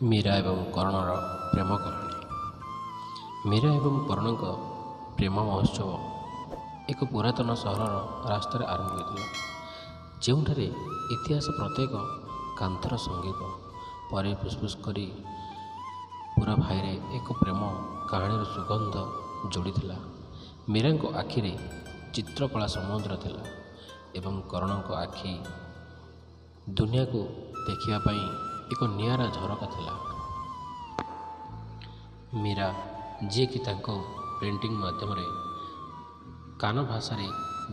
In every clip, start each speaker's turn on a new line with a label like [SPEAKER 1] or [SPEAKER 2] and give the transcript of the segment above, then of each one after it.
[SPEAKER 1] ମୀରା ଏବଂ କରଣର ପ୍ରେମ କାହାଣୀ। ମୀରା ଏବଂ କରଣଙ୍କ ପ୍ରେମ ମହୋତ୍ସବ ଏକ ପୁରାତନ ସହରର ରାସ୍ତାରେ ଆରମ୍ଭ ହୋଇଥିଲା, ଯେଉଁଠାରେ ଇତିହାସ ପ୍ରତ୍ୟେକ କାନ୍ଥର ସଙ୍ଗୀତ ପରେ ଫୁସ୍ଫୁସ୍ କରି ପୁରା ଭାଇରେ ଏକ ପ୍ରେମ କାହାଣୀର ସୁଗନ୍ଧ ଯୋଡ଼ିଥିଲା। ମୀରାଙ୍କ ଆଖିରେ ଚିତ୍ରକଳା ସମୁଦ୍ର ଥିଲା ଏବଂ କରଣଙ୍କ ଆଖି ଦୁନିଆକୁ ଦେଖିବା ପାଇଁ ଏକ ନିଆରା ଝରକା ଥିଲା। ମୀରା, ଯିଏକି ତାଙ୍କ ପେଣ୍ଟିଂ ମାଧ୍ୟମରେ କାନଭାସରେ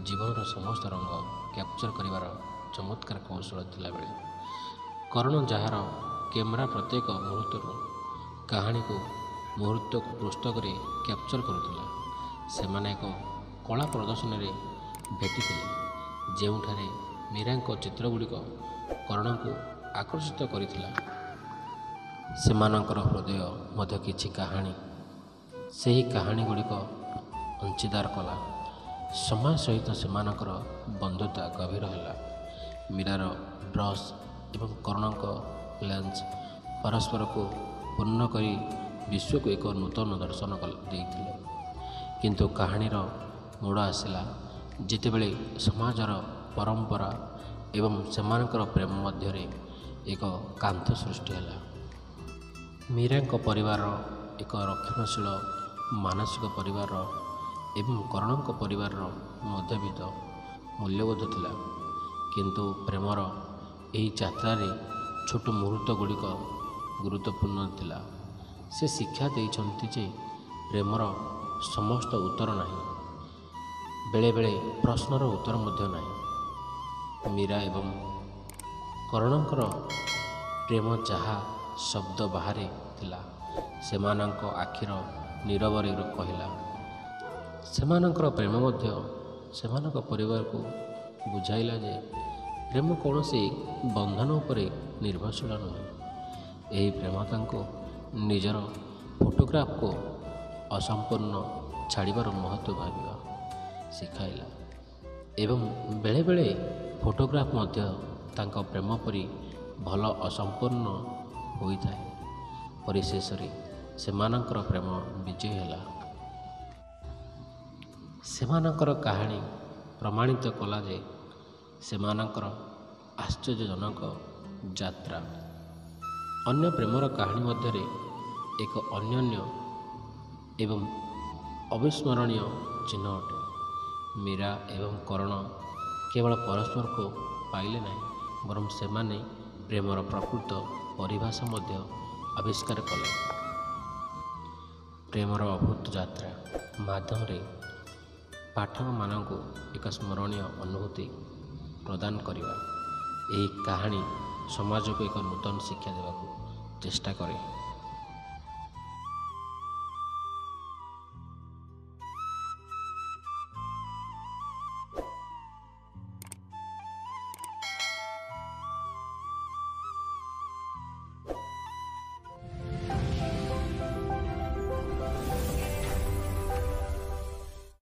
[SPEAKER 1] ଜୀବନର ସମସ୍ତ ରଙ୍ଗ କ୍ୟାପଚର କରିବାର ଚମତ୍କାର କୌଶଳ ଥିଲାବେଳେ, କରଣ ଯାହାର କ୍ୟାମେରା ପ୍ରତ୍ୟେକ ମୁହୂର୍ତ୍ତର କାହାଣୀକୁ ମୁହୂର୍ତ୍ତକୁ ପୁସ୍ତକରେ କ୍ୟାପଚର କରୁଥିଲା, ସେମାନେ ଏକ କଳା ପ୍ରଦର୍ଶନୀରେ ଭେଟିଥିଲେ, ଯେଉଁଠାରେ ମୀରାଙ୍କ ଚିତ୍ରଗୁଡ଼ିକ କରଣଙ୍କୁ ଆକର୍ଷିତ କରିଥିଲା। ସେମାନଙ୍କର ହୃଦୟ ମଧ୍ୟ କିଛି କାହାଣୀ ସେହି କାହାଣୀଗୁଡ଼ିକ ଅଂଶୀଦାର କଲା। ସମୟ ସହିତ ସେମାନଙ୍କର ବନ୍ଧୁତା ଗଭୀର ହେଲା। ମୀରାର ବ୍ରସ୍ ଏବଂ କରଣଙ୍କ ଲେନ୍ସ ପରସ୍ପରକୁ ପୂର୍ଣ୍ଣ କରି ବିଶ୍ୱକୁ ଏକ ନୂତନ ଦର୍ଶନ ଦେଇଥିଲେ। କିନ୍ତୁ କାହାଣୀର ମୋଡ଼ ଆସିଲା ଯେତେବେଳେ ସମାଜର ପରମ୍ପରା ଏବଂ ସେମାନଙ୍କର ପ୍ରେମ ମଧ୍ୟରେ ଏକ କାନ୍ଥ ସୃଷ୍ଟି ହେଲା। ମୀରାଙ୍କ ପରିବାର ଏକ ରକ୍ଷଣଶୀଳ ମାନସିକ ପରିବାର ଏବଂ କରଣଙ୍କ ପରିବାରର ମଧ୍ୟବିତ୍ତ ମୂଲ୍ୟବୋଧ ଥିଲା। କିନ୍ତୁ ପ୍ରେମର ଏହି ଯାତ୍ରାରେ ଛୋଟ ମୁହୂର୍ତ୍ତଗୁଡ଼ିକ ଗୁରୁତ୍ୱପୂର୍ଣ୍ଣ ଥିଲା। ସେ ଶିକ୍ଷା ଦେଇଛନ୍ତି ଯେ ପ୍ରେମର ସମସ୍ତ ଉତ୍ତର ନାହିଁ, ବେଳେବେଳେ ପ୍ରଶ୍ନର ଉତ୍ତର ମଧ୍ୟ ନାହିଁ। ମୀରା ଏବଂ କରଣଙ୍କର ପ୍ରେମ ଯାହା ଶବ୍ଦ ବାହାରେ ଥିଲା, ସେମାନଙ୍କ ଆଖିର ନୀରବରେ କହିଲା। ସେମାନଙ୍କର ପ୍ରେମ ମଧ୍ୟ ସେମାନଙ୍କ ପରିବାରକୁ ବୁଝାଇଲା ଯେ ପ୍ରେମ କୌଣସି ବନ୍ଧନ ଉପରେ ନିର୍ଭରଶୀଳ ନୁହେଁ। ଏହି ପ୍ରେମ ତାଙ୍କୁ ନିଜର ଫଟୋଗ୍ରାଫକୁ ଅସମ୍ପୂର୍ଣ୍ଣ ଛାଡ଼ିବାର ମହତ୍ତ୍ୱ ଭାବିବା ଶିଖାଇଲା ଏବଂ ବେଳେବେଳେ ଫଟୋଗ୍ରାଫ ମଧ୍ୟ ତାଙ୍କ ପ୍ରେମ ପରି ଭଲ ଅସମ୍ପୂର୍ଣ୍ଣ ହୋଇଥାଏ। ପରିଶେଷରେ ସେମାନଙ୍କର ପ୍ରେମ ବିଜୟ ହେଲା। ସେମାନଙ୍କର କାହାଣୀ ପ୍ରମାଣିତ କଲା ଯେ ସେମାନଙ୍କର ଆଶ୍ଚର୍ଯ୍ୟଜନକ ଯାତ୍ରା ଅନ୍ୟ ପ୍ରେମର କାହାଣୀ ମଧ୍ୟରେ ଏକ ଅନନ୍ୟ ଏବଂ ଅବିସ୍ମରଣୀୟ ଚିହ୍ନ ଅଟେ। ମୀରା ଏବଂ କରଣ କେବଳ ପରସ୍ପରକୁ ପାଇଲେ ନାହିଁ, ବରଂ ସେମାନେ ପ୍ରେମର ପ୍ରକୃତ ପରିଭାଷା ମଧ୍ୟ ଆବିଷ୍କାର କଲେ। ପ୍ରେମର ଅଦ୍ଭୁତ ଯାତ୍ରା ମାଧ୍ୟମରେ ପାଠକମାନଙ୍କୁ ଏକ ସ୍ମରଣୀୟ ଅନୁଭୂତି ପ୍ରଦାନ କରିବା ଏହି କାହାଣୀ ସମାଜକୁ ଏକ ନୂତନ ଶିକ୍ଷା ଦେବାକୁ ଚେଷ୍ଟା କରେ।